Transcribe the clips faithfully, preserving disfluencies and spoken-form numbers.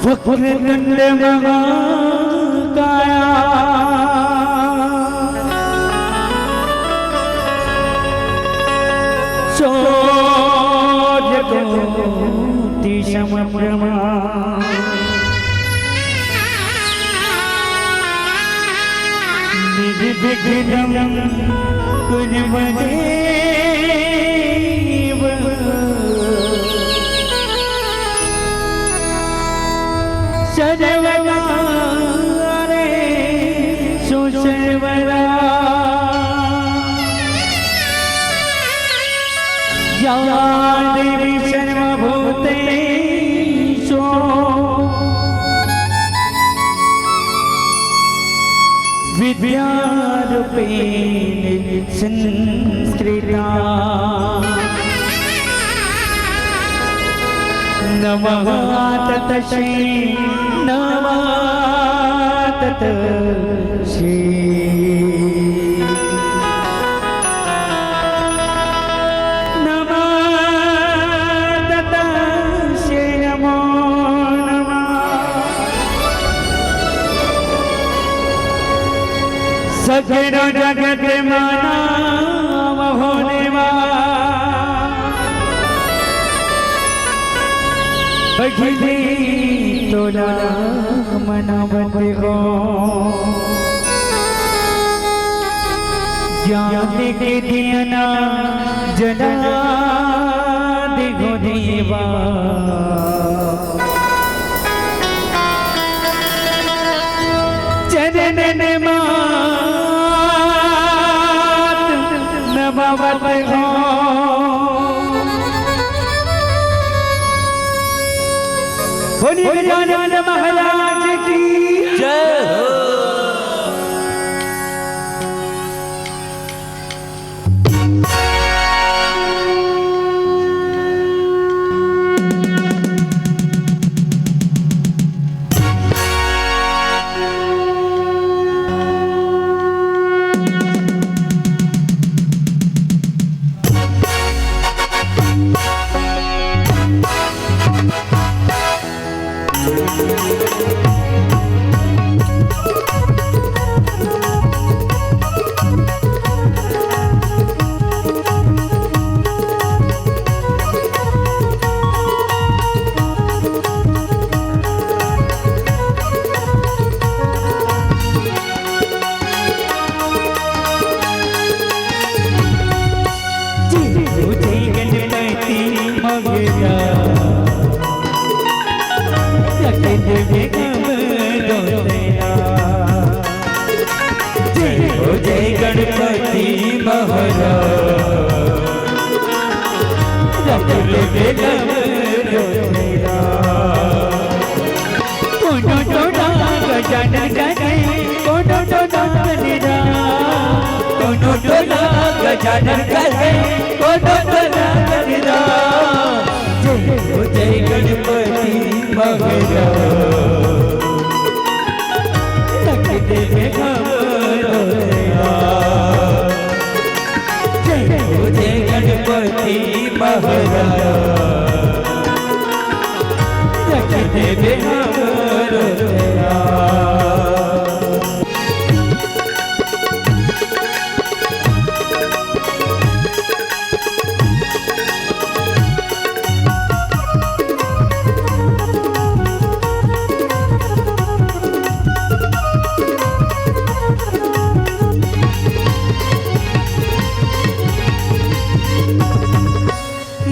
वक्रतुंड महाकाया, सूर्यकोटि समप्रभा, निर्विघ्नं कुरु मे देव। सर्वकार्येषु सर्वदा। या देवी सर्वभूतेषु विद्यारूपेण संस्थिता। नमः तस्यै, नमः तस्यै। नमः तस्यै, नमो नमः। सगरो जगत मानव होने वाला, अखिले तोला मनावत हो। ज्ञान के दिया ना जला दे हो देवा। चरणन मात नमवत हो। बोलिए गजानन महाराज की जय हो। जय हो जय गणपति मगरा, रख देबे हमरो दया। जय हो जय गणपति महाराज, रख देबे हमरो दया। कोनो टोला गजानन कहे, कोनो टोला गणेरा, कोनो टोला गजानन कहे, कोनो टोला गणेरा। जय हो जय गणपति महाराज, रख देबे हमरो दया। जय हो जय गणपति महाराज, रख देबे हमरो दया।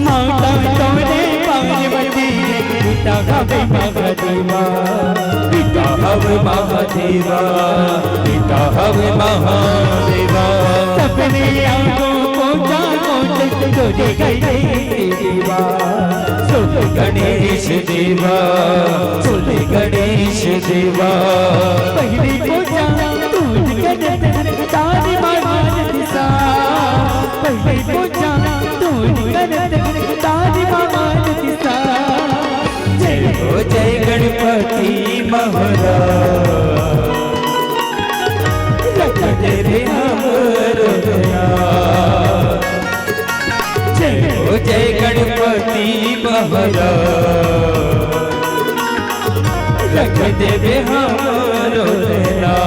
माता तोरे पार्वती, पिता हवे महादेवा, पिता हवे महादेवा, पिता हवे महादेवा। सबने आगो पूजा कोटे, गणेश देवा, सुन गणेश देवा, सुन गणेश देवा। पहली पूजा तू करत तारी मामान दिसा, पहली पूजा तू करत तारी मामान दिसा। जय हो जय गणपति महाराज, रख दे रे हमरो ध्यान। जय हो जय गणपति महाराज, रख देबे हमरो ध्यान।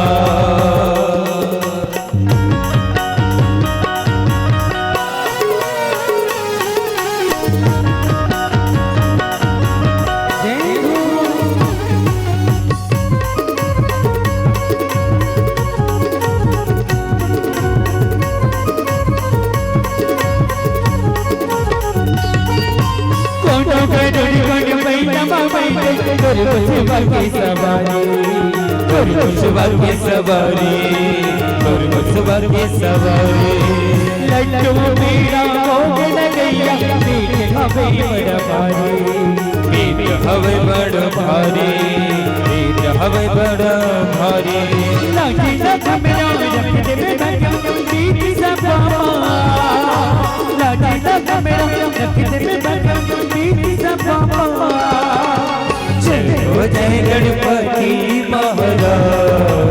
कोटो गरुड़ कोट बैठा बैठे, गरुड़ पुछवा के सवारी, गरुड़ पुछवा के सवारी, गरुड़ पुछवा के सवारी। लड्डू पेड़ा भोग लगैया, मीठ हवे बड़ा भारी। मीठ हवे बड़ भारी, मीठ हवे बड़ भारी। लागी लग मेरा रख देबे भगवान बीच सपा। लागी लग मेरा रख देबे भगवान बीच सपा। जय हो जय गणपति महाराज,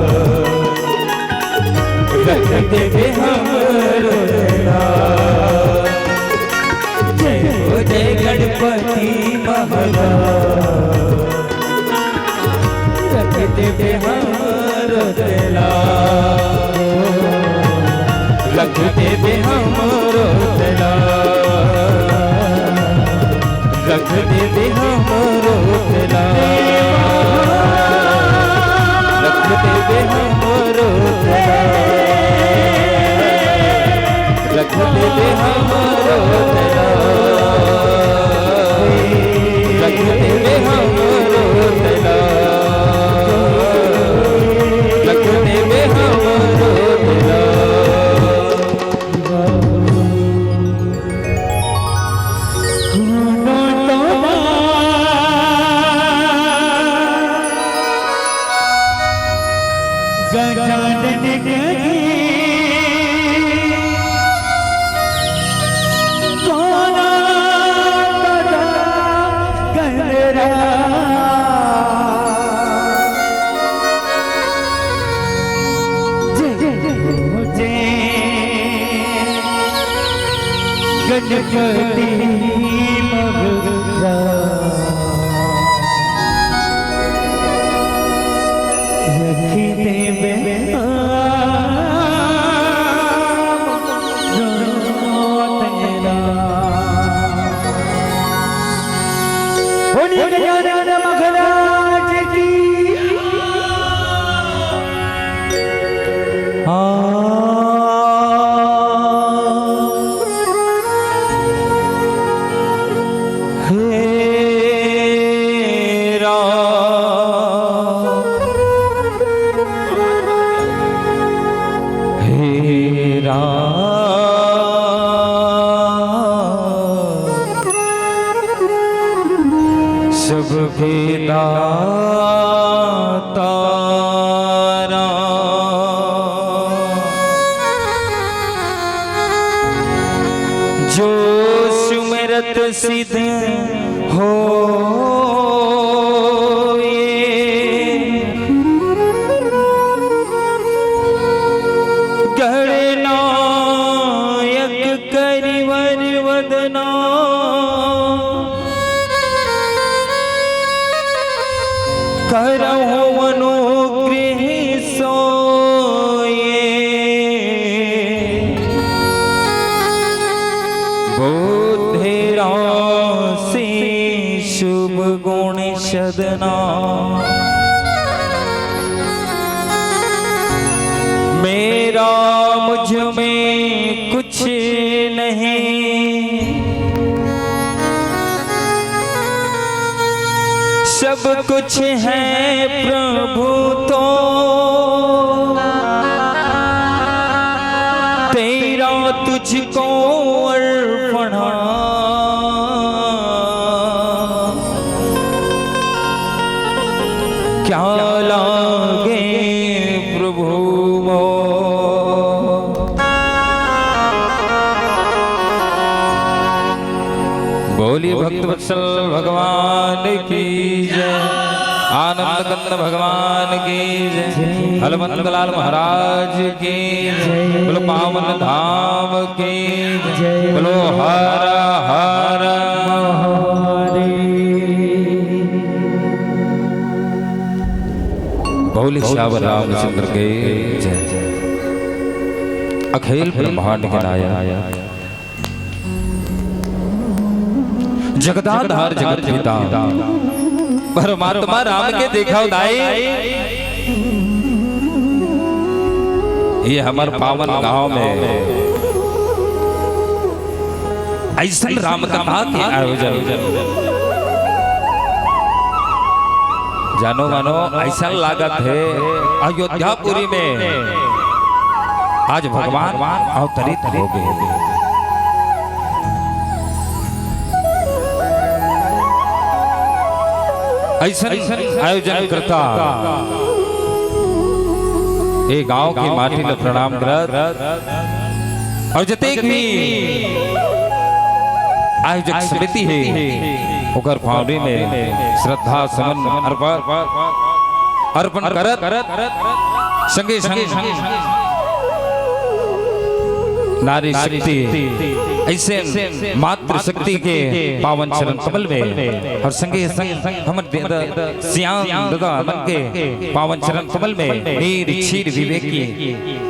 रख देबे हमरो ध्यान। जय हो जय गणपति महाराज, रख देबे हमरो ध्यान, रख देबे हमरो ध्यान। रख देबे हमरो ध्यान, रख देबे हमरो ध्यान, रख देबे हमरो ध्यान, रख देबे हमरो ध्यान, रख देबे हमरो ध्यान। गणपति महाराज, रख देबे हमरो ध्यान। बोलिए गजानन महाराज की। सबके दाता राम, जो सुमिरत सिद्ध होए। गणनायक करिवर वदना, करहु अनुग्रह सोए। बुद्धि राशि शुभ गुण सदना, मेरा मुझ में कुछ नहीं, सब कुछ है प्रभु तो, तेरा तुझको अर्पण क्या लागे प्रभु मोर। बोलिए भक्तवत्सल भगवान की जय, आनंद कंद भगवान की जय, हलवंत लाल महाराज की जय, बोलो पावन धाम की जय, बोलो हर हर महादेव। बोले सियावर रामचंद्र के जय। अखिल ब्रह्मांड के नायक, जगदाधार जगत पिता, परमात्मा राम के देखव दाई, ये हमर पावन गांव में अइसन राम कथा के आयोजन। जानो मानो अइसन लागत हे अयोध्यापुरी में आज भगवान अवतरित हो गए। अइसन आयोजन करता ए गांव के माटी ल प्रणाम करत अउ जतेक भी आयोजक समिति हे, ओकर पावड़ी में श्रद्धा सुमन अर्पण, अर्पण करत संगे संग नारी शक्ति, अइसे मातृ शक्ति के पावन चरण कमल में अउ संगे संग हमर दे-, द-, सियान ददा मन के पावन चरण कमल में नीर क्षीर विवेकी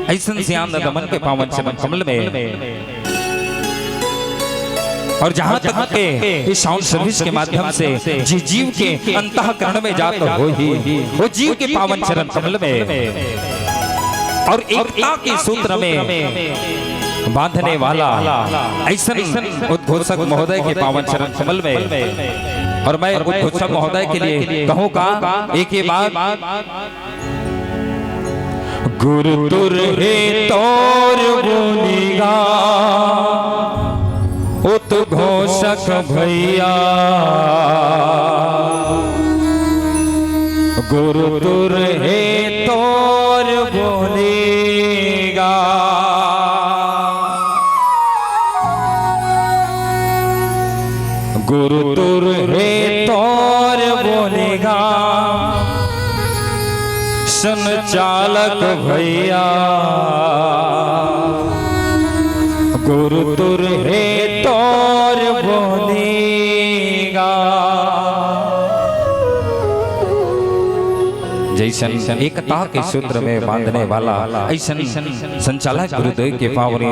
अइसन सियान ददा मन के पावन चरण कमल में। अउ जहां तक के इस साउंड सर्विस के माध्यम से जी जीव के अंतःकरण में जात होही, वो जीव के पावन चरण कमल में अउ एकता के सूत्र में बांधने वाला अइसन उद्घोषक महोदय के पावन चरण कमल में। अउ मैं उद्घोषक महोदय के लिए कहूं का एक ही बात, गुरु तुर हे तोर बोलेगा उद्घोषक भैया, गुरु तुर हे तोर बोलेगा। गुरु तुर हे तोर बोलेगा, संचालक भैया, गुरु तुर हे तोर बोलेगा। जइसन एकता के सूत्र में बांधने वाला अइसन संचालक गुरुदेव के पावन,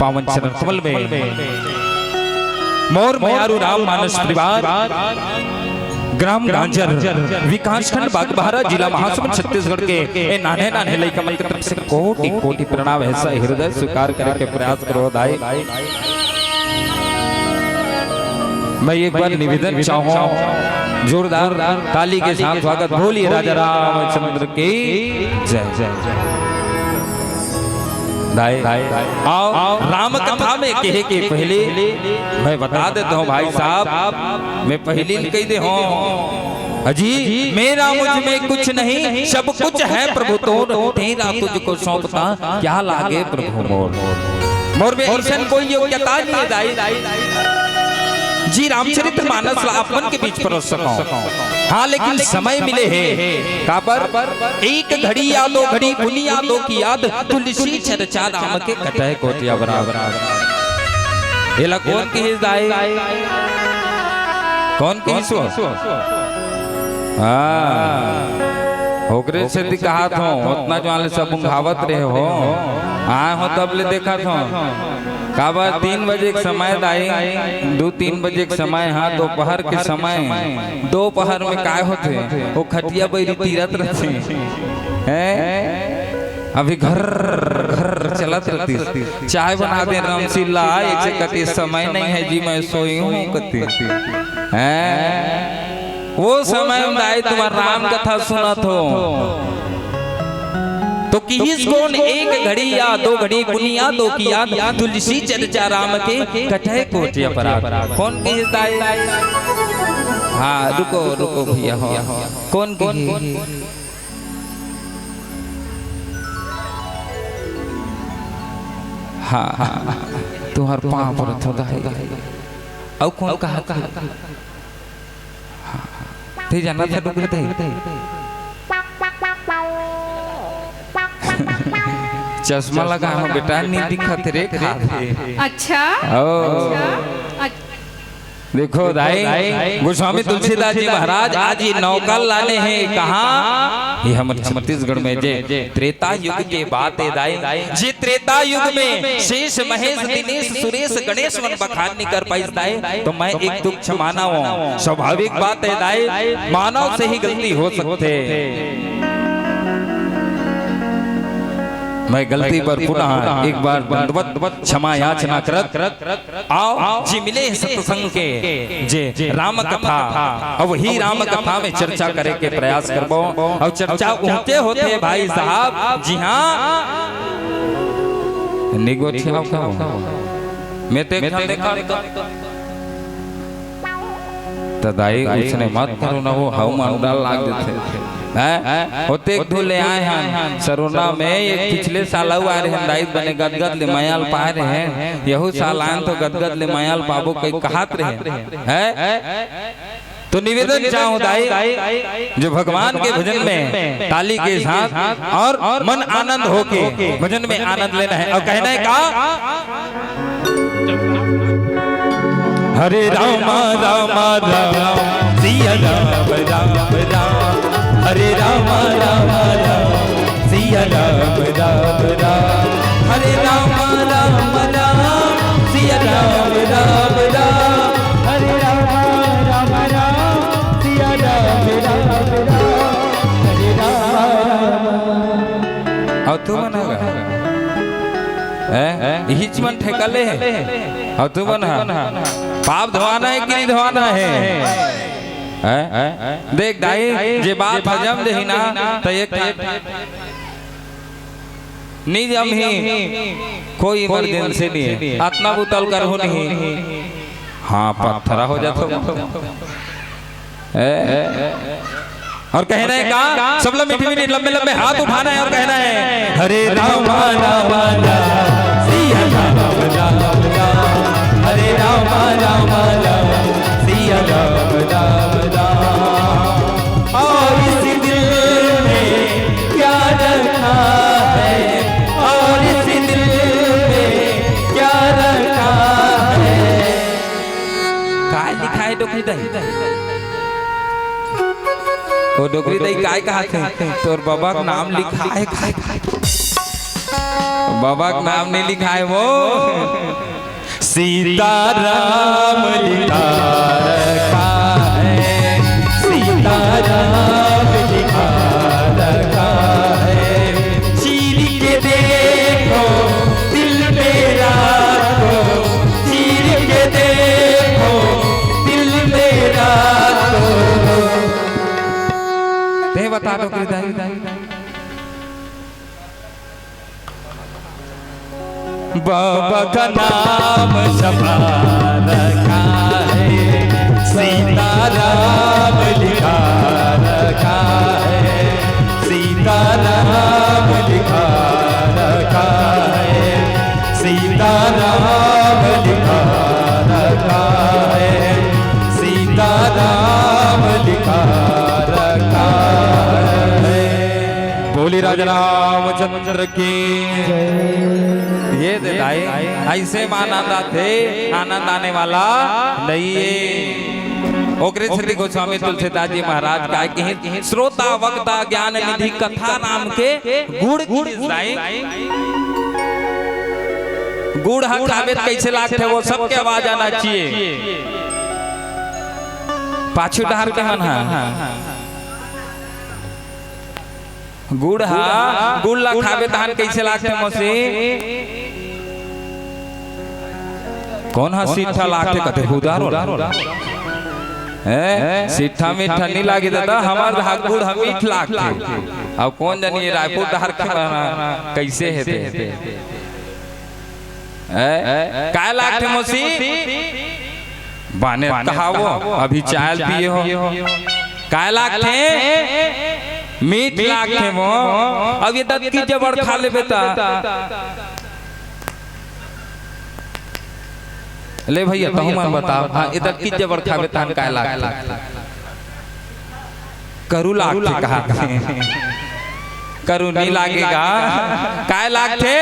पावन चरण कमल में मोर मयारू राम मानस परिवार, ग्राम गांजर, विकासखंड बागबाहरा, जिला महासमुंद, छत्तीसगढ़ के ए नान्हे नान्हे लइका मन के तरफ से कोटि कोटि प्रणाम हे, सहृदय स्वीकार करे के प्रयास करो दाई। मैं एक बार निवेदन चाहूं, जोरदार ताली के साथ स्वागत। बोलिए राजा रामचंद्र की जय। दाई, आओ, राम कथा में कहे के पहले मैं बता देता हूं भाई साहब, मैं पहली कह दे हूं, अजी, मेरा मुझ में कुछ नहीं, सब कुछ है प्रभु तोर, तेरा तुझको सौंपता, क्या लागे प्रभु मोर। मोर में अइसन कोई योग्यता नहीं हे दाई जी रामचरित मानस ला आप मन के बीच परोस सकूं। हां, लेकिन समय मिले हे, काबर एक घड़ी या दो घड़ी पुनि यादों की याद, तुलसी चर्चा राम के कटय कोटि अपराध। एला कोन किहिस दाई? कोन किहिस वो? हां, ओकरे सेती कहात हंव, ओतना जुवार ले सब उंघावत रहे हो। आय हंव तब ले देखत हंव। काबर तीन बजे के समय दाई, दू तीन बजे के समय, हां, दोपहर के समय, दोपहर में काय होथे? वो खटिया बइरी तीरत रहिथे। हैं? अभी घर घर चलत रहिथे। चाय बना दे रामशीला, एक से कहिथे समय नहीं है जी, मैं सोई हूं कहिथे। हैं? वो समय में दाई तुम्हार राम कथा सुनत हो। तो किहिस कोन एक घड़ी या दो घड़ी पुनि यादों की याद, तुलसी चर्चा राम के कटय कोटि अपराध। कोन किहिस दाई? हां, रुको, रुको भैया, हो। कोन किहिस? हाँ, हाँ, तुंहर पाँव परत हों दाई। अउ कोन कहा था? हाँ, ते जाना था डुगरी दाई। चश्मा लगा हूँ बेटा, नहीं दिखत रे खाथे। अच्छा? ओ। अच्छा? अच्छा। देखो दाई, गोस्वामी तुलसीदास जी महाराज आज ये नौका लाने हे कहाँ? ये हमर छत्तीसगढ़ में जे त्रेता युग के बात हे दाई, जे त्रेता युग में शेष महेश दिनेश सुरेश गणेश मन बखान नहीं कर पाइस दाई, तो मैं एक दुख क्षमाना हूँ, स्वाभाविक बात हे दाई, मानव से ही गलती हो सकथे। मैं गलती पर पुनः एक बार दंडवत क्षमा याचना करत आओ, जे मिले हे सत्संग के, जे राम कथा, अउ वही राम कथा में चर्चा करे के प्रयास करबो। अउ चर्चा उनके होथे भाई साहब, जी हाँ, निगोठिया का मैं ते देखा त दाई, उसने मत करो ना, वो हव मन डर लाग देथे। हैं? ओतेक धू ले आए हन, सरोना में एक पिछले साल अउ आए रहन दाई, बने गदगद ले मयाल पाए रहे, यहू साल आन तो गदगद ले मयाल पाबो कई कहत रहे। हैं? तो निवेदन चाहूं दाई, जो भगवान के भजन में ताली के साथ और मन आनंद होके भजन में आनंद लेना है। और कहना है का? हरे राम राम राम, सिया राम राम राम, हरे राम राम राम, सिया राम राम राम, हरे राम राम राम, सिया राम राम राम, हरे राम राम राम, सिया राम राम राम, हरे राम। अउ तुमन ह गा? हैं? इहीच मन ठेका ले हे। अउ तुमन ह? पाप धोवाना हे कि नहीं धोवाना हे? हैं? देख दाई, जे बात हजम देही ना, त एक नहीं जमही, कोई emergency नहीं हे, अतना बुतल करहूं नहीं। हाँ, पत्थरा हो जाथो। ए, ए, और कहना है का? सब लोग मीठी मीठी लंबे लंबे हाथ उठाना है और कहना है, हरे राम राम राम, सिया राम राम राम, हरे राम राम राम, सिया राम राम राम। और इस दिल में क्या रखा है, और इस दिल में क्या रखा है? काय लिखाय डोकरी दाई? ओ डोकरी दाई काय कहाथे? तोर बबा के नाम लिखाय, काय, काय? बबा के नाम नहीं लिखाय वो। सीताराम लिखा रखा है, सीताराम लिखा रखा है। चीर के देखो दिल मेरा तो, चीर के देखो दिल मेरा तो। ते बता दो किरदार। बाबा का नाम छपा रखा है, सीताराम लिखा रखा है, सीताराम लिखा रखा है, सीताराम लिखा रखा है, सीताराम लिखा रखा है। बोली राजा रामचंद्र की। ये दे दाई, ऐसे में आनंद आथे, आनंद आने वाला नहीं है। ओकरे सेती गोस्वामी तुलसीदास जी महाराज काय कहिन, श्रोता वक्ता ज्ञान निधि कथा राम के गुण की दाई। गुड़ हा खाबे त कैसे लागथे, वो सबके आवाज आना चाहिए। पाछू डहर के मन हा गुड़ हा, गुड़ ला खाबे तहान कइसे लागथे मौसी? कोन हा सिट्ठा लागथे कथे हुदार वाला? हैं? सिट्ठा मीठा नहीं लागे दादा, हमर हा गुड़ हा मीठ लागथे। अब कोन जनी ये रायपुर डहर के बना कइसे हे ते? हैं? काय लागथे मौसी? बाने कहावो, अभी चाय पिए हो। काय लागथे? मीठ लागथे वो। अब ये दत की जबर खा लेबे ता। ले भैया, तहूं मन बताव। हाँ, एदर कित जबर खाबे तहन काय लागथे? करू लागथे कहाथे। करू नइ लागे गा। काय लागथे?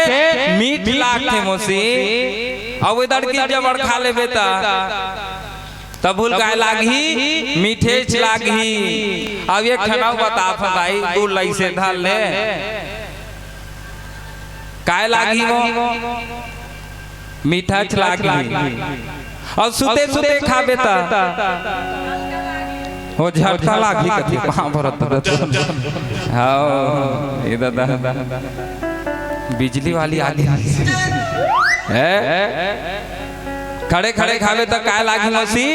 मीठ लागथे मौसी। अउ एदर कित जबर खा लेबे त, त भूल काय लागही? मीठेच लागही। अब एक ठन अउ बताथंव दाई, तू लइसे धर ले। काय लागही वो? मीठाच लागही। अउ सुते सुते खाबे त हो झटका लागही कथे महाभारत। हाँ, ये दादा, बिजली वाली आगे है। खड़े खड़े खाबे त काय लागही मौसी?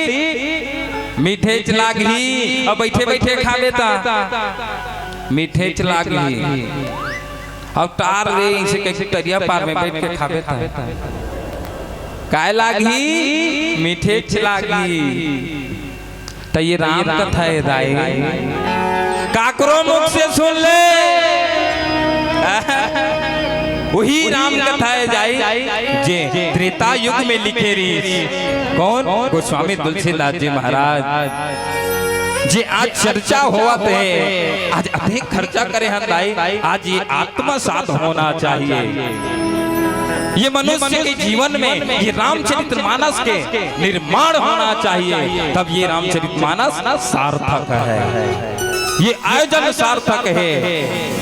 मीठेच लागही। अउ बइठे बइठे खाबे त मीठेच लागही। अउ टार ले इसे कइसे तरिया पार में बइठ के खाबे त काय लागही? मीठेच लागही। त ये राम कथा हे दाई, काकरो मुख से सुन ले। वही राम कथा हे दाई, जे त्रेता युग में लिखे रहिस। कौन? गोस्वामी तुलसीदास जी महाराज। जे आज चर्चा होवत हे, आज अतेक खर्चा करे हन दाई, आज ये आत्मसात होना चाहिए। ये मनुष्य के जीवन में ये रामचरितमानस के निर्माण होना चाहिए, तब ये रामचरितमानस सार्थक है, ये आयोजन सार्थक है,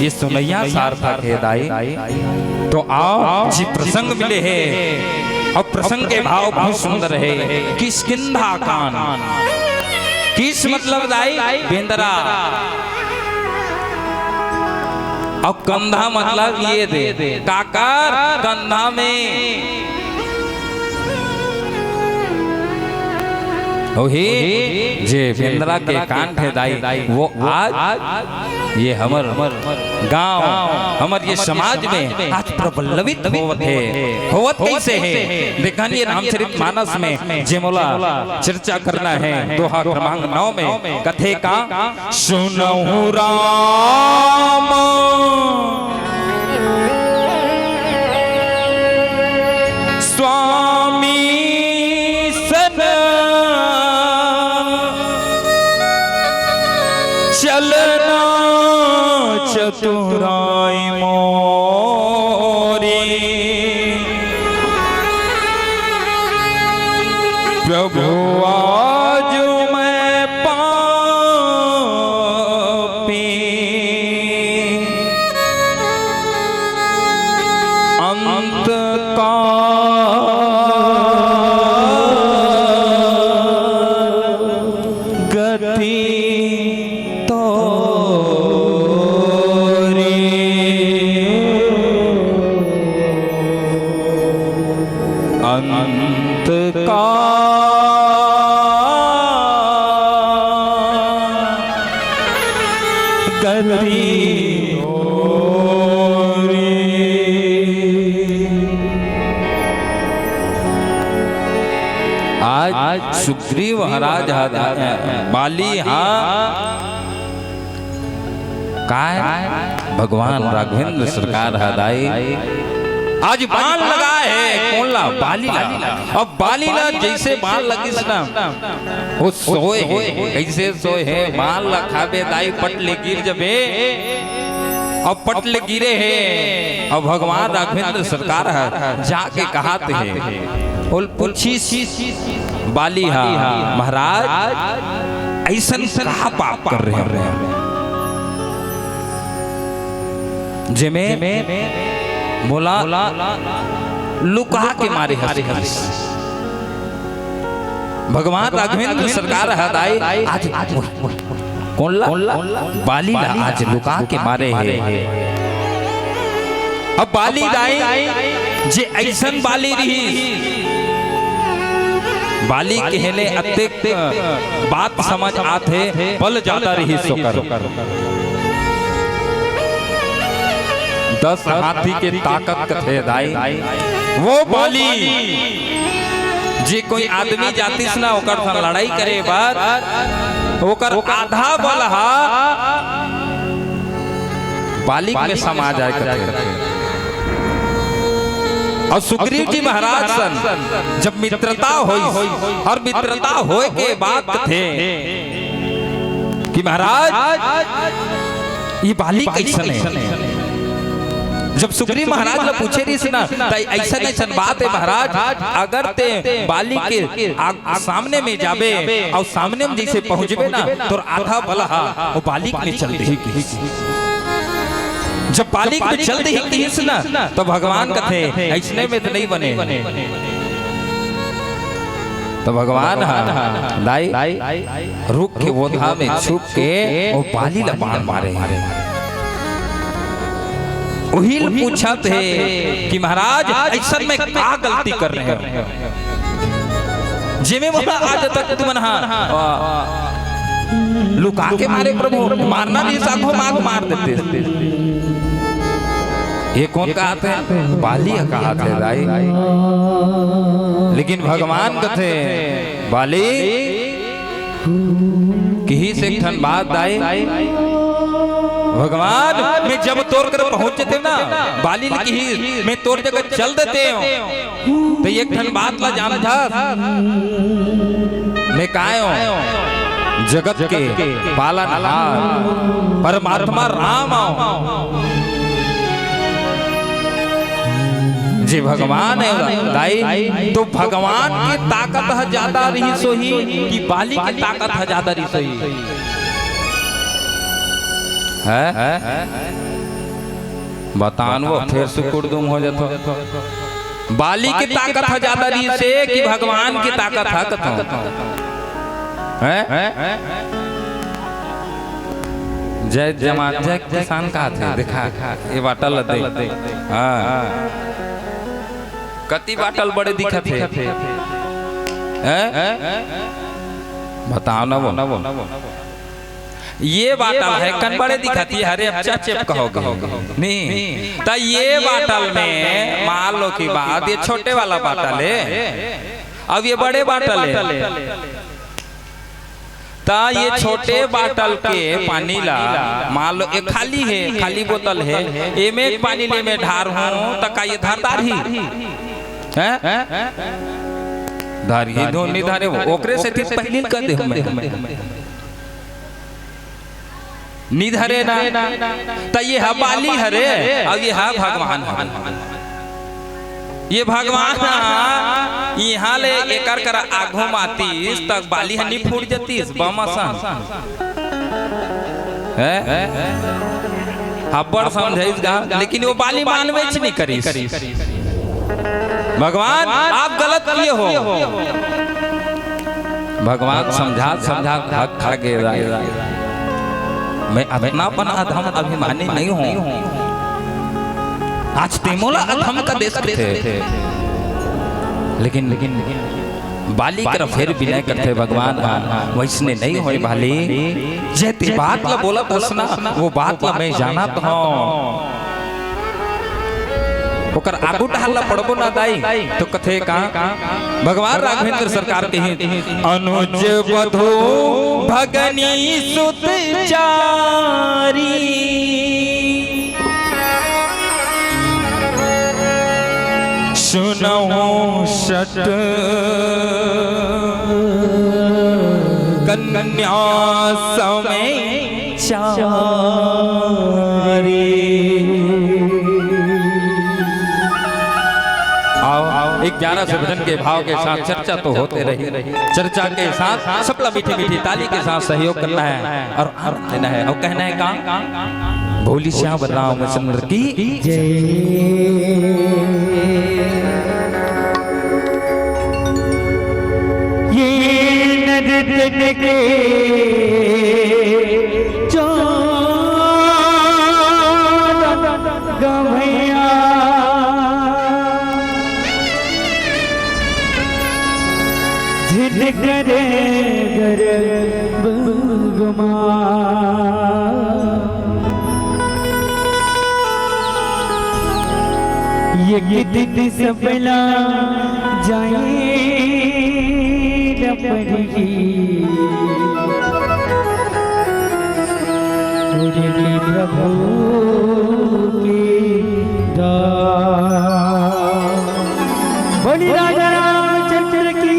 ये सुनैया सार्थक है दाई। तो आओ जी, प्रसंग मिले हे अउ प्रसंग के भाव बहुत सुंदर हे। किष्किंधा कांड। किस मतलब दाई? बेंदरा। अउ कंधा मतलब ये दे, काकर कंधा में। ओही जे बेंदरा के कांड हे दाई, वो आज ये हमर गांव, हमर ये समाज में आज प्रबल्लवित होवत हे। होवत कइसे हे? देखन ये रामचरित मानस में जे मोला चर्चा करना हे, दोहा क्रमांक नौ में कथे का, सुनहु राम स्वामी सन चलना चतुराई मोरी। प्रभु आज मैं पापी अंत का गति तोरी। अंत का गति तोरी। आज सुग्रीव महाराज हा, बाली हा, काय? भगवान राघवेंद्र सरकार हा दाई। आज बाण लगा हे, कोन ला? बाली ला। अब बाली ला जइसे बाण लगिस ना, वो सोए हे। कइसे सोए हे? बाण ला खाबे दाई, पट ले गिर जबे। अब पट ले गिरे हे। अब भगवान राघवेंद्र सरकार हा जाके कहात हे, बोल पूछिस बाली हा, महाराज, अइसन का पाप करे हंव जेमे मोला लुका के मारे हस? भगवान राघवेंद्र सरकार हा दाई आज कोन ला? बाली ला आज लुका के मारे हे। अब बाली दाई जे अइसन बाली रहिस, बाली कहे ले अतेक बात समझ आथे, बल जादा रहिस ओकर। दस हाथी के ताकत कथे दाई। वो बाली जे कोई आदमी जातिस ना ओकर संग लड़ाई करे बर, ओकर आधा बल हा बालिक में समा जाए कथे। अउ सुग्रीव जी महाराज सन जब मित्रता होइस अउ मित्रता होय के बाद कथे कि महाराज, ये बाली कइसन हे? जब सुग्रीव महाराज ला पूछे रिहिस ना, त अइसन अइसन बात हे महाराज, अगर तें बाली के आग सामने में जाबे अउ सामने में जइसे पहुंचबे ना, तोर आधा बल ह वो बाली में चल देही। जब बाली में चल देही किहिस ना, त भगवान कथे, "अइसने में त नइ बने।" त भगवान ह दाई रुख के बोधा में छुप के वो बाली ला बाण मारे। उही ल पूछत हे कि महाराज, अइसन में का गलती कर रहे हो, जेमे मोला आज तक तुमन हा लुका के मारे प्रभु, मारना नहीं साखो माग मार देते। ये कोन कहाथे? बाली ह कहाथे दाई। लेकिन भगवान कथे, बाली, किहिस एक ठन बात दाई, भगवान, मैं जब तोर कर पहुंच जतेंव ना, बाली ल किहिस, मैं तोर जगह चल देतेंव, त एक ठन बात ला जानथस, मैं काय हों? जगत के पालनहार परमात्मा राम हों। जे भगवान हे दाई, तो भगवान के ताकत ह जादा रहिस होही कि बाली के ताकत ह जादा रहिस होही? हैं? बतान वो फेर सुकुड़दुम हो जाथो। बाली के ताकत ह जादा रहिस हे कि भगवान के ताकत ह कथों? हैं? जय जवान, जय किसान कहाथे, देखा, ये बाटा ल दे। हाँ। कति बाटा ल बड़े दिखत हे? हैं? बताव ना वो। ये बाटा ल हे कन बड़े दिखत हे, हरे अच्छा चेप कहोगे। नहीं, त ये बाटा ल में मान लो कि बात, ये छोटे वाला बाटा ल हे, अब ये बड़े बाटा ल हे। त ये छोटे बाटा ल के पानी ला, मान लो, ये खाली हे, खाली बोतल हे, एमे एक पानी ले में ढारहूं, त का ये धर डारही? हैं? धरही धो, नहीं धरे वो, ओकरे सेती पहिली ल कह दे हूं मैं। नी धरे ना, त ये ह बाली हरे, अउ ये ह भगवान हरे। ये भगवान ह इहां ले एकर करा आघू म आतिस, त बाली ह नी फूट जतिस, बम असन। हैं? अब्बड़ समझाइस गा, लेकिन वो बाली मानबेच नी करिस। भगवान, आप गलत किए हो। भगवान समझात समझात थक खा गे राय। मैं अतना अपन अधम अभिमानी नहीं हूं। आज तें मोला अधम कह देस कथे। लेकिन, लेकिन, लेकिन बाली कर फेर विनय करथे, भगवान, वइसने नहीं होय बाली। जे तें बात ला बोलत हस ना, वो बात ला मैं जानत हूं। ओकर आगू डहर ला पढ़बो ना दाई, त कथे का, भगवान राघवेंद्र सरकार कही, अनुज बधू भगनी सुत चारी, सुनहु सत कन्या समय चारी। आओ, आओ, एक ग्यारह से भजन के भाव के साथ चर्चा तो होते रही। चर्चा के साथ सबला मीठी मीठी ताली के साथ सहयोग करना है और आनंद लेना है और कहना है का, बोली श्याम रामचंद्र की जय। ये नद तट के चौदह गवैया, झिनकरे गर्भ गुमा। एक दिन सबला जाए न पड़ही, उड़नी प्रभु के दास। बोली राजा रामचंद्र की।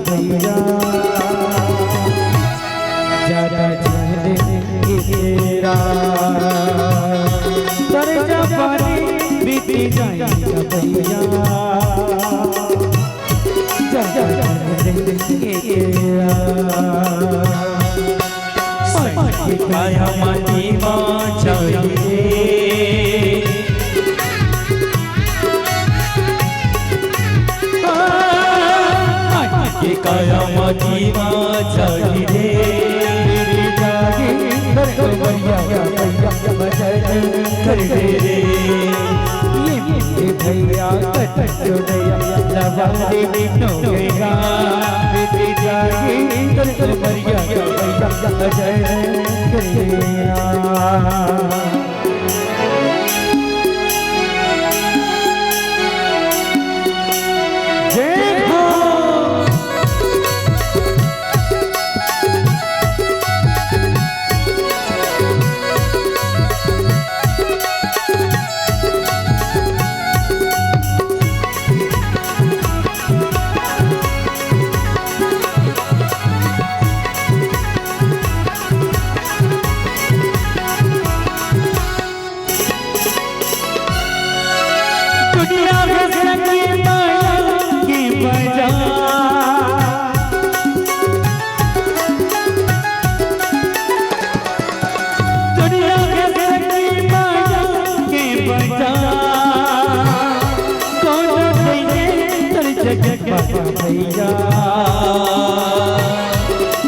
भैया, ज्यादा झंझट तेरा, कर्जा पानी बीती जाएगा भैया, ज्यादा झंझट तेरा। माटी काया माटी मा चाहिए। माटी काया माटी मा चाहिए। भैया कर दे रे। ये भैया कट जो गया, लबारी नो गया। बेटी जागी, भैया, भैया, अजय कर दे रे। भैया,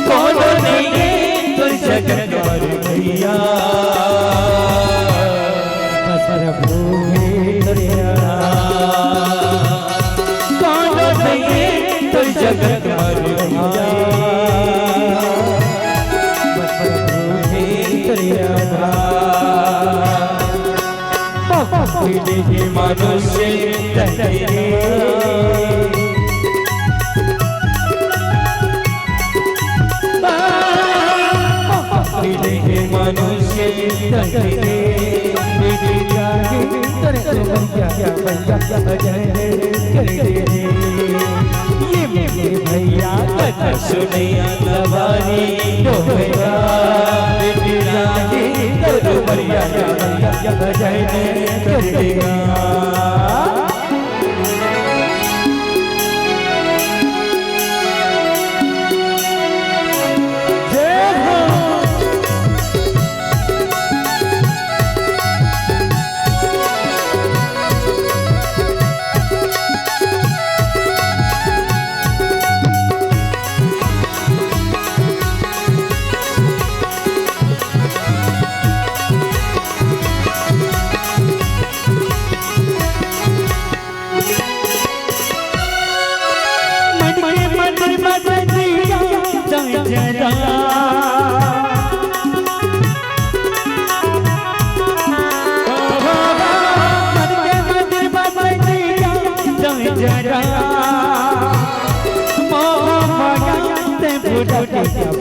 कोनो नइये तोर जगत बर भैया। बस प्रभु हे दया। कोनो नइये तोर जगत बर भैया। बस प्रभु हे दया। मिले हे मनुष्य तन रे। मिले हे मनुष्य तन रे। मिले जागे तन रे भैया, भैया, भैया, भैया, भैया। ये मेरे भैया कथा सुनइया लबारी डोहरा, बेटी रानी कर डोहरिया, भजन कर देगा। जय हो।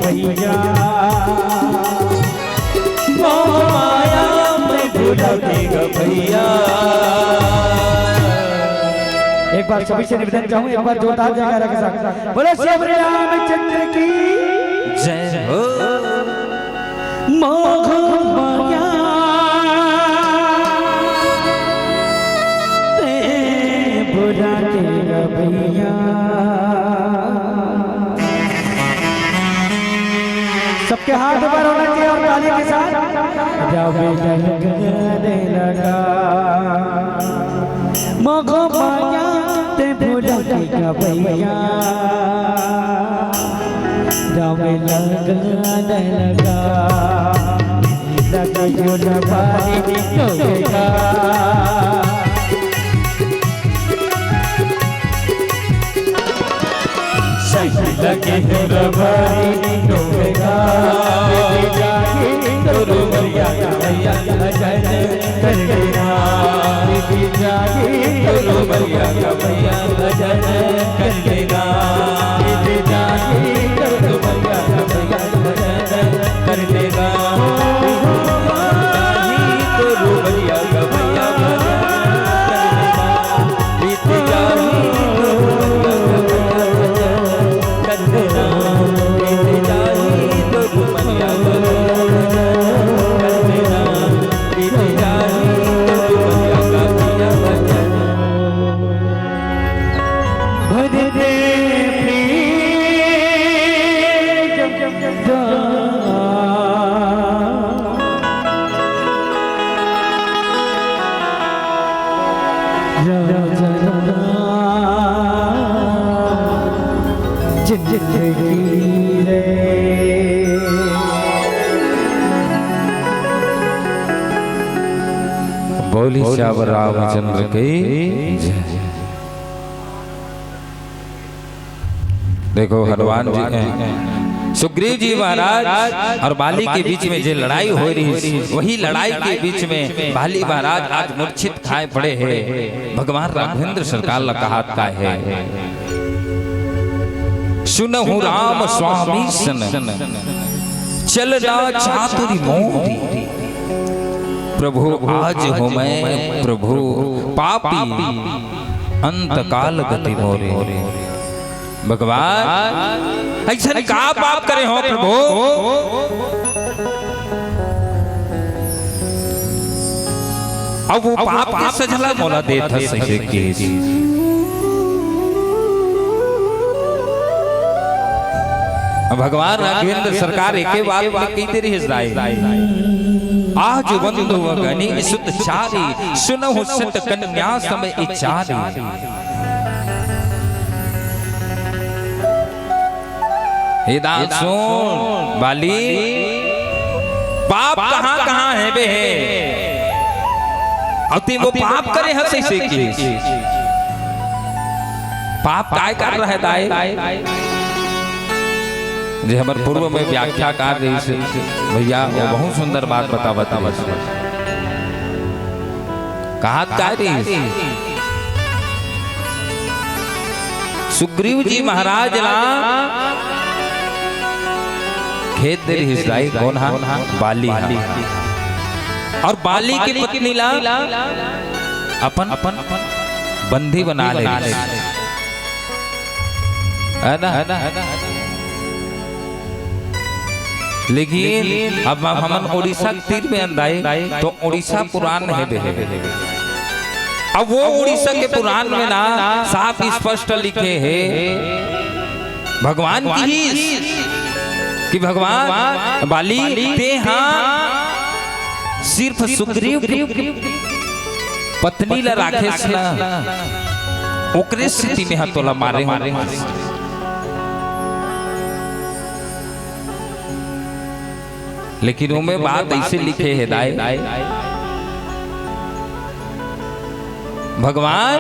भैया, मोह माया में भुला देगा भैया। ए एक बार सभी से निवेदन चाहूँ, एक बार जोरदार जयकारा के साथ बोलो श्री रामचंद्र की जय हो। मोह माया ते बुला के भैया। सबके हाथ ऊपर होना चाहिए और ताली के साथ। रवि लग गया लगा। मोह माया ते भुला के गवैया, राम लगा न लगा, लगा जो न पारी टोकेगा। सही लगे तो रबारी टोकेगा, जागी तो रुमरिया गवैया भजन कर लेना। बीती जागी तो रुमरिया गवैया भजन कर लेना। बीती जागी तो रुमरिया गवैया भजन कर लेना। तो रुमरिया गवैया भजन कर लेना। बीती जागी तो रुमरिया गवैया भजन कर लेना। बीती जागी तो रुमरिया गवैया भजन कर लेना। बोली सियावर रामचंद्र की जय। देखो, हनुमान जी, सुग्रीव जी महाराज और बाली के बीच में जो लड़ाई हो रही, वही लड़ाई के बीच में बाली महाराज आज मूर्छित खाए पड़े हैं। भगवान राघवेंद्र सरकार ला कहात का है, सुनहु राम स्वामी सन, चलना चातुरी मोरी। प्रभु आज हूँ मैं प्रभु पापी, अंत काल गति मोरी। भगवान, अइसन का पाप करे हो प्रभु? अब वो पाप के सजा ला मोला देत हस, अइसे के। भगवान राघवेंद्र सरकार एके बात में कही दे रही है, आज बंधु अगनि सुत चारी, सुनहु सुत कन्या सम इचारी। हे दान सुन, बाली, पाप कहाँ कहाँ हे बे हे? अउ ते वो पाप करे हस अइसे के। पाप काय कर रहे दाई? जे हमर पूर्व में व्याख्याकार रहिस भैया, वो बहुत सुंदर बात बतावत रहिस। कहात काय रहिस? सुग्रीव जी महाराज ला खेद दे रहिस दाई, कोन हा? बाली हा। और बाली के पत्नी ला अपन, अपन बंदी बना ले रहिस। है ना? लेकिन अब हमन उड़ीसा के तीर में अंदाई, तो उड़ीसा पुराण हे बे। अब वो उड़ीसा के पुराण में ना साफ स्पष्ट लिखे हे, भगवान कहिस कि भगवान बाली, ते हा सिर्फ सुग्रीव के पत्नी ला राखेस ना, ओकरे सेती में हा तोला मारे हो। लेकिन ओमे बात अइसे लिखे हे दाई, भगवान,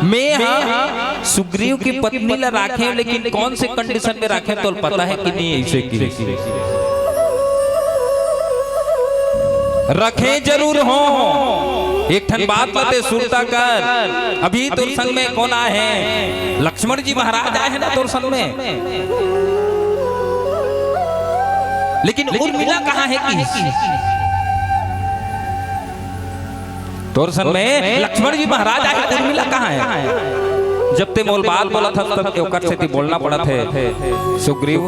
मैं हा सुग्रीव की पत्नी ला राखे, लेकिन कौन से कंडीशन में राखे, तोला पता है कि नहीं? अइसे कि रखे जरूर हो। एक ठन बात ला ते सुरता कर, अभी तोर संग में कोन आए हे? लक्ष्मण जी महाराज आए हे ना तोर संग में। लेकिन उर्मिला कहाँ हे कि? तोर संग में लक्ष्मण जी महाराज आए हे, उर्मिला कहाँ हे? जब ते मोल बात बोलत हस, तब ओकर सेती बोलना पड़त हे। सुग्रीव,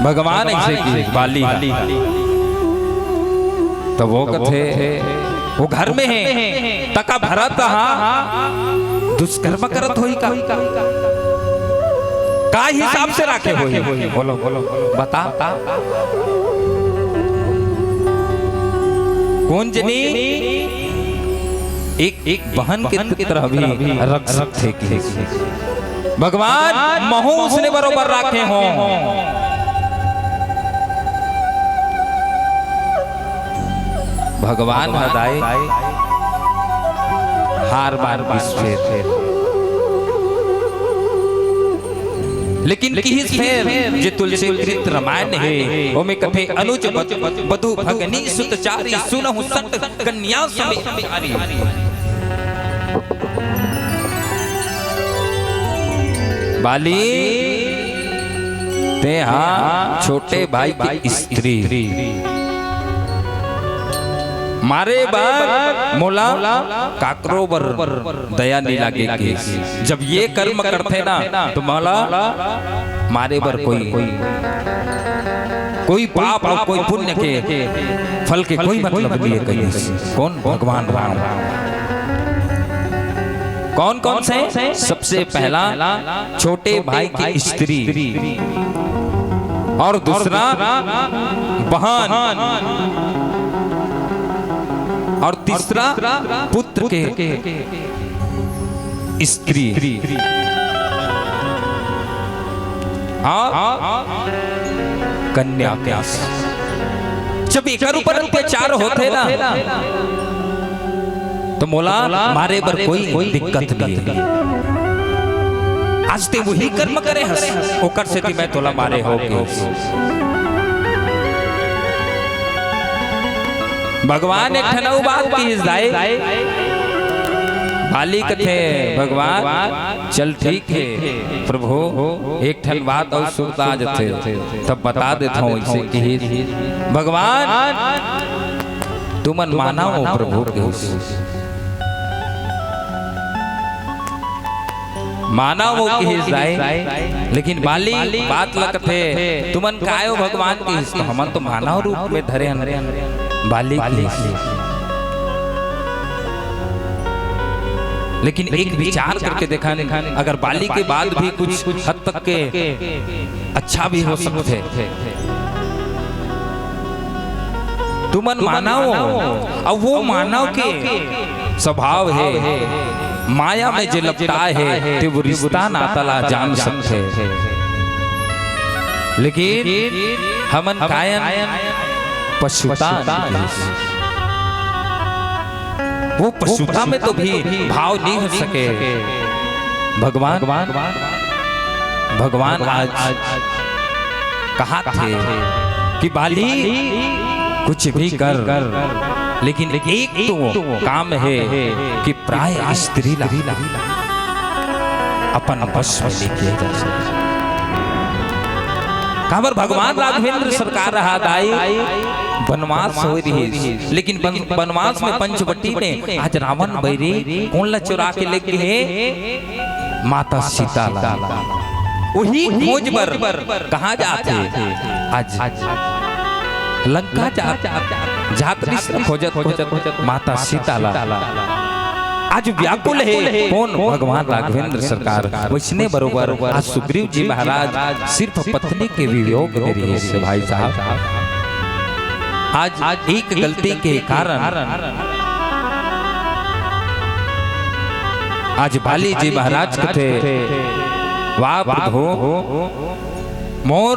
भगवान अइसे कहिस बाली ह। तब वो कथे, वो घर में हे, त का भरत ह दुष्कर्म करत होही का? का हिसाब से राखे होही? बोलो, बोलो, बता। कोन जनी एक, एक बहन के पुत्र अभी रख सकथे कि भगवान महूं उसने बरोबर राखे हों। भगवान ह दाई हार मान गिस फेर। लेकिन किहिस फेर जे तुलसीकृत रामायण हे, ओमे कथे अनुज बध-, बधु भगनी सुत चारी सुनहु सत कन्या समेत चारी। बाली, तेहा छोटे भाई के स्त्री। मारे बर मोला काकरो बर दया नइ लागे के। जब ये कर्म करथे ना, त मोला मारे बर कोई, कोई पाप अउ कोई पुण्य के फल के कोई मतलब नइ हे कहिस। कोन? भगवान राम। कौन कौन से? सबसे पहला छोटे भाई की स्त्री, और दूसरा बहन, और तीसरा पुत्र के स्त्री, और कन्या के। जब एकर ऊपर अत्याचार होथे ना, त मोला मारे बर कोई दिक्कत नइ हे। आज ते वही कर्म करे हस, ओकर सेती मैं तोला मारे हों कहिस। भगवान एक ठन अउ बात कहिस दाई। बाली कथे, भगवान, चल ठीक हे प्रभु, एक ठन बात अउ सुरता आ जथे, तब बता देथंव। अइसे कहिस, भगवान, तुमन मानव प्रभु के। मानव वो कहिस दाई, लेकिन बाली बात ल कथे, तुमन काय हो भगवान कहिस, त हमन तो मानव रूप में धरे हन, बाली कहिस। लेकिन एक विचार करके देखन, अगर बाली के बात भी कुछ हद तक के अच्छा भी हो सकथे। तुमन मानव, अउ वो मानव के स्वभाव हे, माया में जे लपटाय हे, ते वो रिश्ता नाता ला जान सकथे। लेकिन हमन कायन पछुतान। वो पछुता में तो भी भाव नइ हो सके। भगवान, भगवान आज कहत हे कि बाली, कुछ भी कर, लेकिन एक तो काम हे कि पराय स्त्री ला अपन वश में लेके जा सके। काबर भगवान राघवेंद्र सरकार ह दाई बनवास होय रिहिस, लेकिन बन-, बनवास में पंचवटी में आज रावण बैरी कोन ला चुरा के लेगे हे? माता सीता ला। उही खोज बर कहाँ जात हे? आज लंका जात, जात रिहिस खोजत, खोजत माता सीता ला। आज व्याकुल हे कोन? भगवान राघवेंद्र सरकार। वइसने बरोबर आज सुग्रीव जी महाराज सिर्फ पत्नी के वियोग में रिहिस हे भाई साहब। आज एक गलती के कारण आज बाली जी महाराज कथे, वाह प्रभु, मोर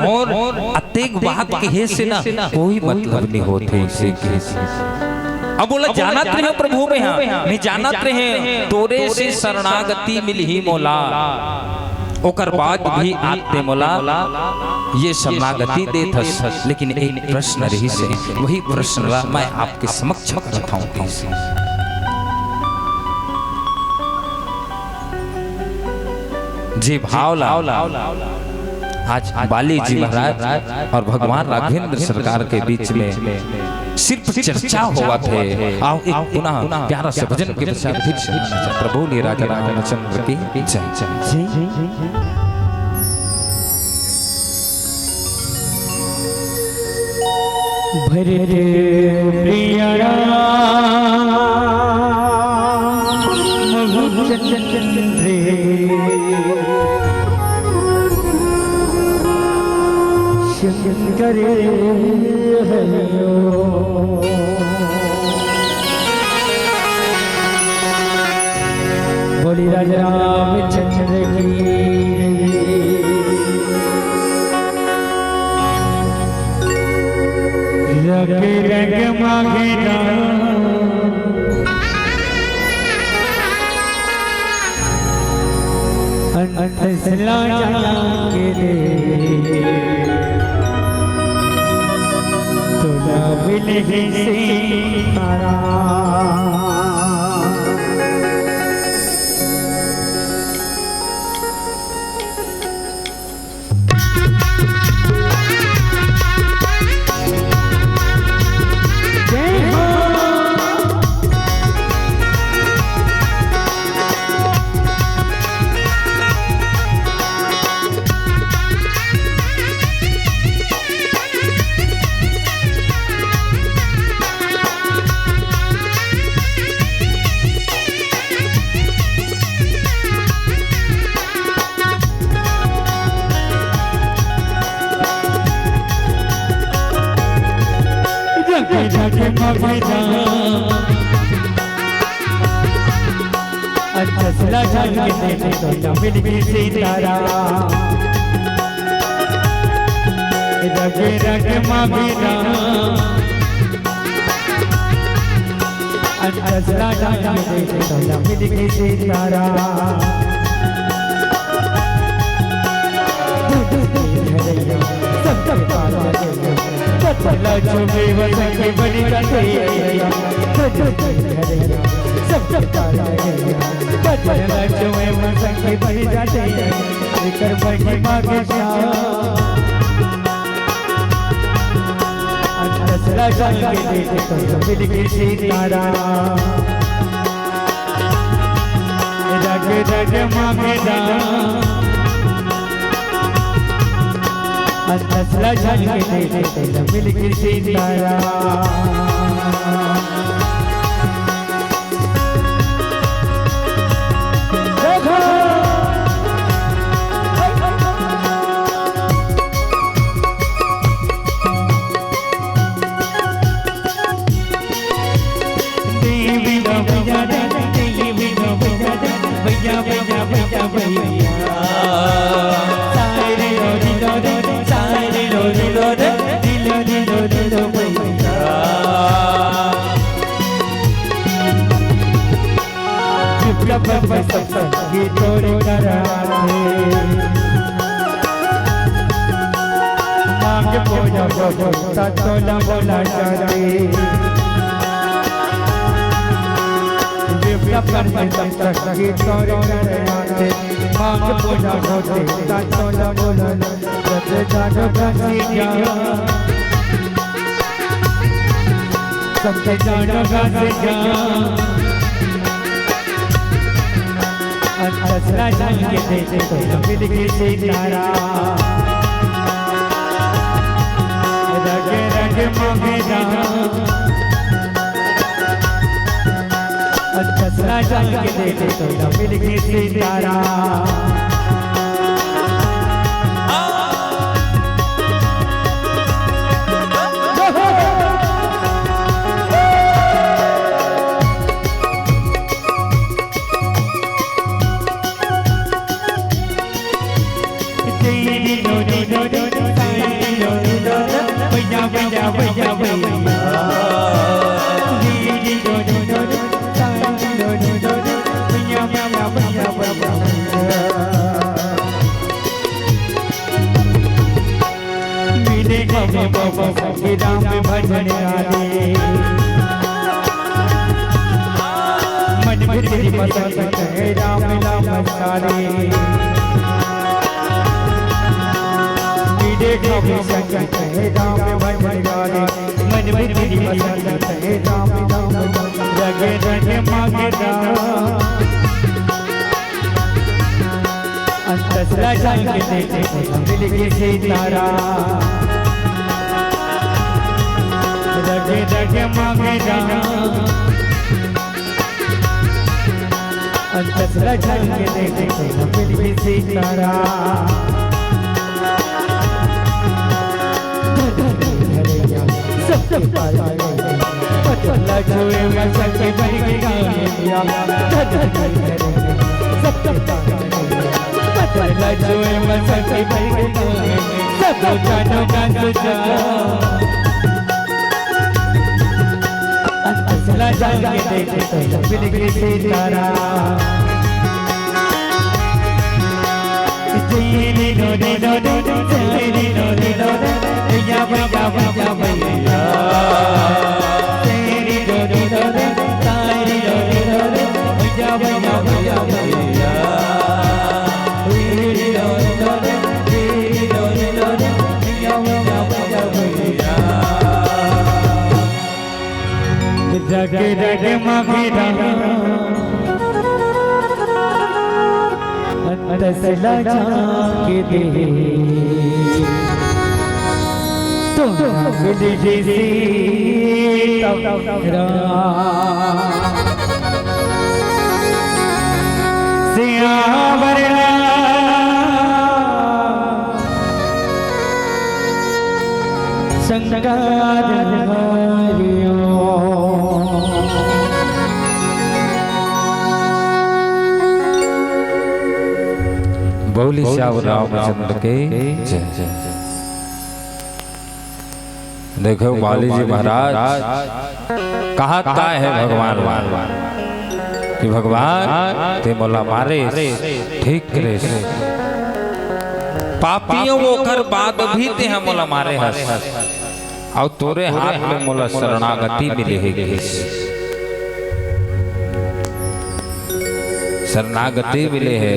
अतेक बात कहे से ना कोई मतलब नइ होत हे, अइसे कहे से। अब बोला, जानत रहे प्रभु मैं, हाँ, मैं जानत रहे तोरे से शरणागति मिलही मोला, ओकर बाद भी आज ते मोला ये शरणागति देत हस, लेकिन एक प्रश्न रहिस हे, वही प्रश्न ला मैं आपके समक्ष रखत हंव। जे भाव ला आज बाली जी महाराज और भगवान राघवेंद्र सरकार के बीच में सिर्फ चर्चा होवत हे। आओ एक पुनः प्यारा सा भजन के पश्चात फिर से प्रभु बोलिए राजा रामचंद्र की जय। भरत प्रिय राम चंद्र शंकर हरिओ। बोली राजा रामचंद्र की। रग रग मांगे राम अंत सला जाके दे, तोला मिलही सीताराम। अंत सला जाके दे, तोला मिलही सीताराम। रग रग मांगे राम अंत सला जाके दे, तोला मिलही सीताराम। सब सब काल लगे, सब सब लगे, वसंत बलि जाते। सब सब लगे, सब सब काल लगे, वसंत बलि जाते। एकर महिमा के श्याम अंत सला जाके दे, तोला मिलही सीताराम। रग रग मांगे राम अंत सला जाके दे, तोला मिलही सीताराम। विप्र पर संगी तोरे कराथे। मांग पूजा भगवंता तोला बोला जाथे। विप्र पर संगी तोरे कराथे। मांग पूजा भगवंता तोला बोला जाथे। सत्य जानो गासी जा, सत्य जानो गासी जा। अंत सला जाके दे, तोला मिलही सीताराम। रग रग मांगे राम अंत सला जाके दे, तोला मिलही सीताराम। मिले हम बाबा संग राम भजन गाने। मन भीतरी बसंत कहे राम नाम सारे। मिले देखा भी संग कहे राम भजन गावे, मन में तेरी पसंद कहे राम, राम, राम। रगे रगे मांगे राम। अंतसला जान के देखे तो मिल गए सीताराम। रगे रगे मांगे राम। अंतसला जान के देखे तो मिल गए सीताराम। सबके पार पटला छुए में सबके बन के गालिया। सबके पार पटला छुए में सबके बन के गालिया। सब जानो का तुझा। अंतसला जान के देखे तो मिल गए सीताराम। रग रग मगरा तसला जाके दे। तुम मिल जिसी तब राम सियावर राम। शंकर हरिओ। बोली सियावर रामचंद्र के जय। देखो बाली जी महाराज, कहा का है भगवान कि भगवान ते मोला मारे, ठीक करे, पापी हूँ ओकर बाद भी ते मोला मारे हस, अउ तोरे हाथ में मोला शरणागति मिले हे कहिस। शरणागति मिले हे।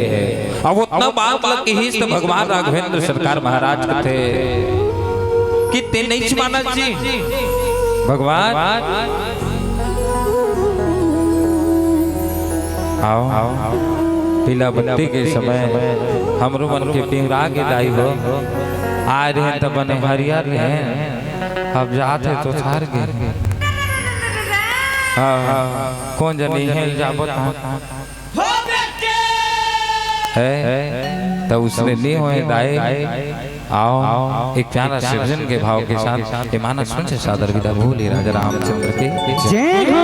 अब ओतना बात ल किहिस त भगवान राघवेंद्र सरकार महाराज कथे कि ते नइच मानस जी भगवान। आओ, आओ। पीला बत्ती के समय हमरो मन के पिंवरा के दाई हो। आए रहे त बने हरियर रहे, अब जात हे तो थार गे। हाँ, हाँ। कोन जनी हे जाबो ता। हे, त उसने नी होए दाई। आओ, एक प्यारा सिरजन के भाव के साथ ये मानस मंच से सादर विदा। बोली राजा रामचंद्र की जय हो।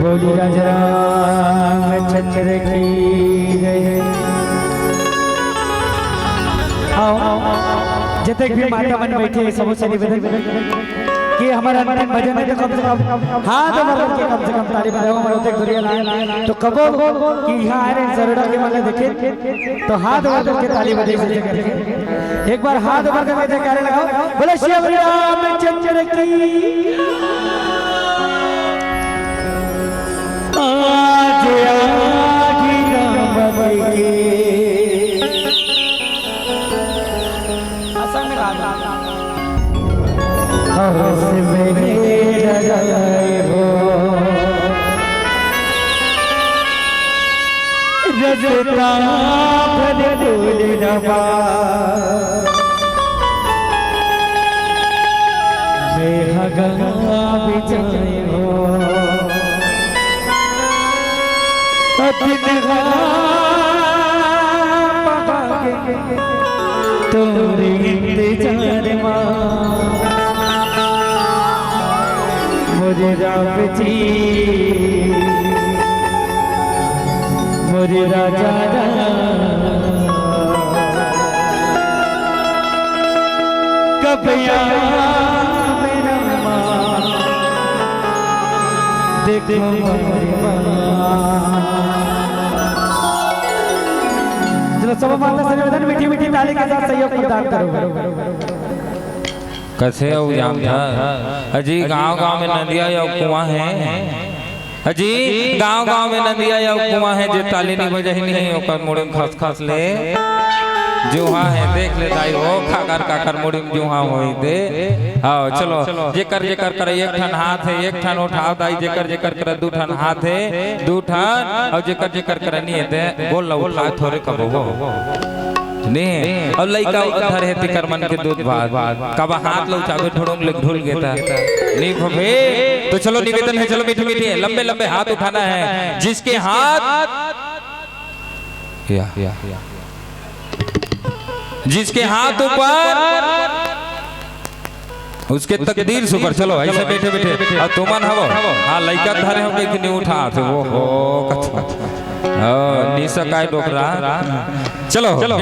बोली राजा रामचंद्र की जय। आओ, जतेक भी माता मन बैठे हे, सबो से निवेदन कि हमर अंतिम भजन हे, तो कम से कम हाथ ऊपर करके कम से कम ताली बजाओ, हमर ओतेक दुरिहा ला। तो कबो कि इहाँ आए रहे सरोड़ा के मन ल देखे, तो हाथ ऊपर करके ताली बजाई से जगह। एक बार हाथ ऊपर करके जयकारे लगाओ, बोले श्री रामचंद्र की। आज आगी राम की। हंस में लड़ाई हो, रजता भर फूल नवा, मैं हगा बिचाई हो। अतिनहा पहागे तोरे इंतजार मा मोरे राम जी, मोरे राजा राम। कब आवे रामा, देखो मोरे माँ। चलो, सब माता से निवेदन, मीठी मीठी ताली के साथ सहयोग प्रदान करो। कइसे अउ जानथा? अजी, गांव गांव में नदिया या कुआं हे। जी, गांव-गांव में नंदिया या कुआं हे, जे ताली नी बजाही नी, ओकर मुड़ी में खस-खस ले जुहा हे। देख ले दाई, ओ खाकर काकर मुड़ी में जुहा होई दे। आओ, चलो, जेकर जेकर करे एक ठन हाथ हे, एक ठन उठाओ दाई, जेकर जेकर करे दू ठन हाथ हे, दू ठन, अउ जेकर जेकर करे नी हे, दे गोल ला उठाओ थोरे कबो हो। नी, अउ लइका धर हे तिकर मन के दूध भात। कब हाथ ला उठाबे, ढुड़ुंग ले ढुल गेता। नी फफे। तो चलो, निवेदन हे, चलो मीठे मीठे, लंबे लंबे हाथ उठाना हे। जिसके हाथ, या, या, या। जिसके हाथ ऊपर, उसके तकदीर से ऊपर। चलो, ऐसे बैठे बैठे। अउ तुमन हवो, हाँ, लइका धरे हो, कहीं नहीं उठा थे। वो हो, कथा। ओ, निशा काय डोकरा। चलो, चलो।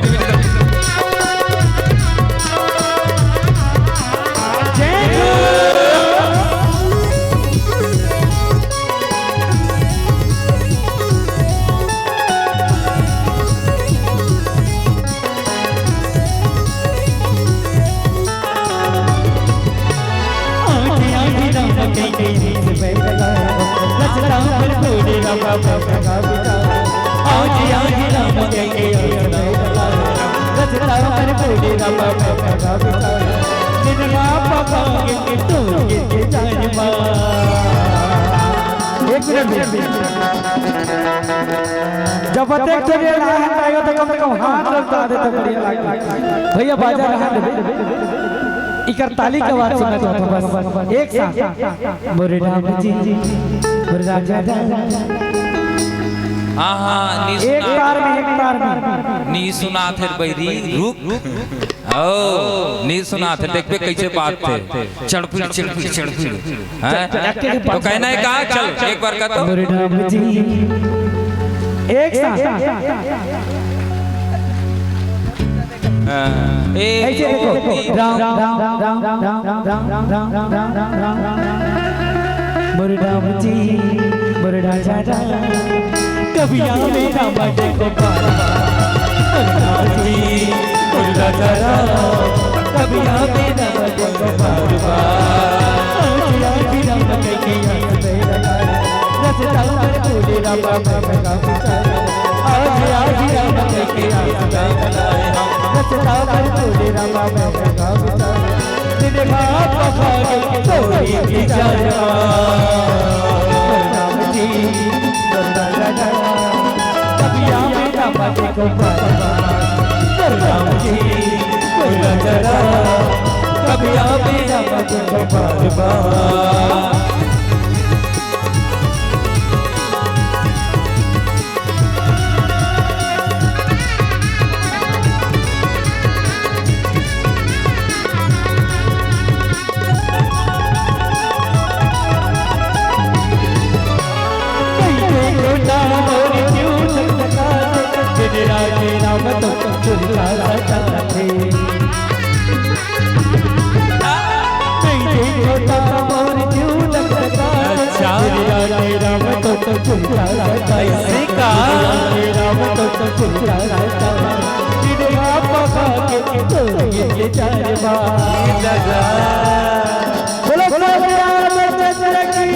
एक मिनट, एक मिनट। जब अतेक ठो रेल आए हैं, तो कम से कम हाथ लौटा देते, बढ़िया लागता। भैया, बाजा रहा दे। इकर ताली के आवाज सुना दो, बस। एक साथ। मोरे राम जी, मोरे राजा राम। हाँ, हाँ, नी एक सुना। तार में, एक तार में। नी सुना थे बैरी, रुक। ओ, नी सुना थे, देखबे कैसे बात थे। चढ़पुल, चढ़पुल, चढ़पुल। हैं? तो कहना है कहाँ? चल, एक बार कर तो। मोरे राम जी। एक साथ। हाँ, एक, ऐसे देखो। राम, राम, राम, राम। मोरे राम जी, मोरे राजा राम। कभी आवे राम देखो बार। मोरे राम जी, मोरे राजा राम। कभी आवे राम देखो बार बार। आज आए राम कह के आस में लगा। रस्ता पर बोले राम मैं लगा विचार। आज आए राम कह के आस में लगा। रस्ता पर बोले राम मैं लगा विचार। दिन घाट पखारे कोई विचार। राम जी, राम जी। कभी आवे राम देखो बार बार। राम जी, राम जी। कभी आवे राम देखो बार बार। अच्छा। ऐसे का? बोलो, बोलो, रामचंद्र की।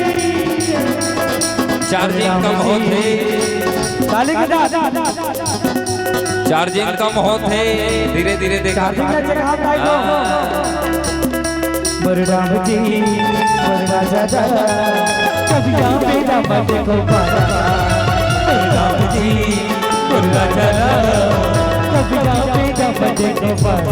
चार्जिंग कम होत हे। ताली के साथ। चार्जिंग कम होत हे, धीरे धीरे देखा। चार्जिंग का जगह भाई को। हाँ। मोरे राम जी, मोरे राजा राम, कभी आवे राम देखो बार। मोरे राम जी, मोरे राजा राम, कभी आवे राम देखो बार।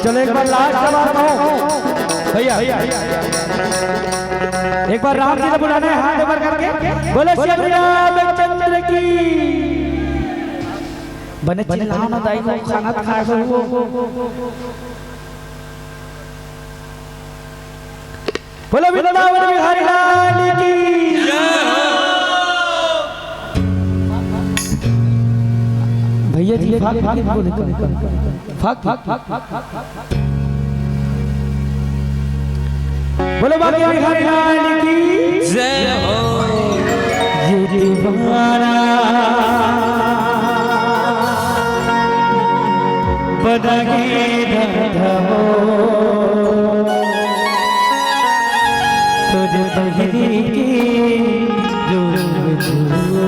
चलो, एक बार लास्ट बार कहो भैया। एक बार राम जी ला बुलाना हे, हाथ ऊपर करके बोलो, श्री रामचंद्र की। बने चिल्लाओ ना दाई, खाना खाए हो। बोलो वृंदावन बिहारी लाल की। भैया जी, फाक, फाक, बोले तो। फाक, फाक, फाक, फाक, फाक। बोलो बांके बिहारी लाल की। जय हो। ये दीवाना बना के बैठा हो, तुझ बहिनी की डोर झूलो।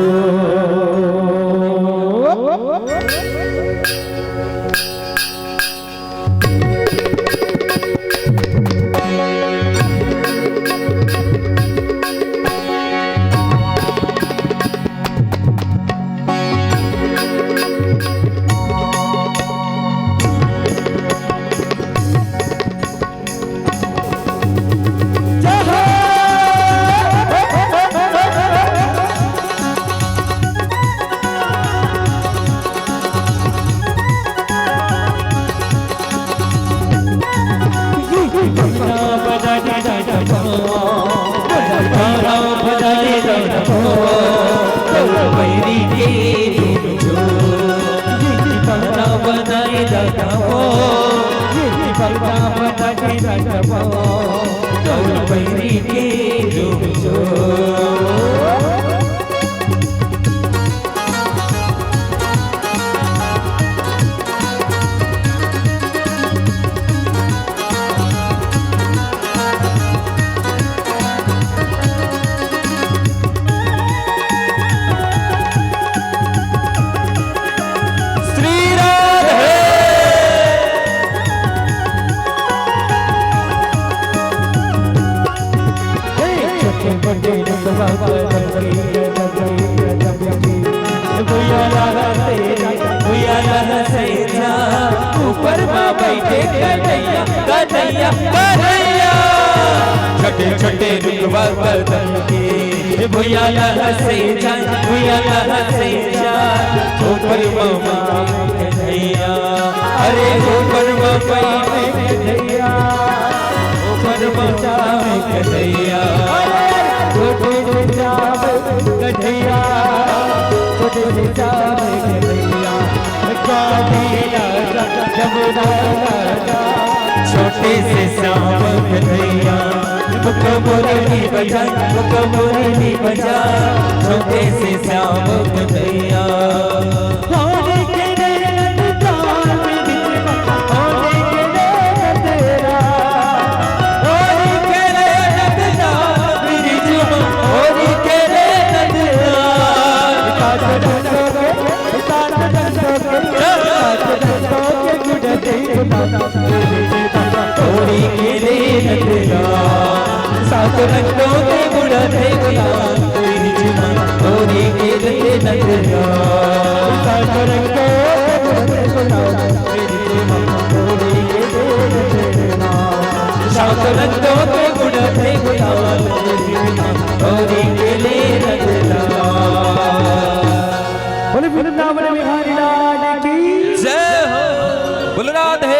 श्री राधे। ऊपर मा बैठे कन्हैया, कन्हैया, कन्हैया। छोटे छोटे रुखवा कदम के, भुइया ला हंसे जा, भुइया ला हंसे जा। ऊपर मा बैठे कन्हैया, अरे ऊपर मा बैठे कन्हैया, ऊपर मा बैठे कन्हैया। अरे छोटे से श्याम कन्हैया, छोटे से श्याम कन्हैया। काली राधा, जमुना राधा। छोटे से श्याम कन्हैया, मुख मुरली बजा, मुख मुरली बजा। छोटे से श्याम कन्हैया। होली के रे नंदलाल, होली के रे नंदलाल, होली के रे नंदलाल, होली के रे नंदलाल। सात रंगों के, सात रंगों के, सात रंगों के गुण दे गुलाल। होली के रे नंदलाल, सात रंगों के गुण दे गुलाल। होली के रे नंदलाल, सात रंगों के गुण दे गुलाल। होली के रे नंदलाल, सात रंगों के गुण दे गुलाल। होली के रे नंदलाल। बोले वृंदावन बिहारी लाल की। जय हो। बोल राधे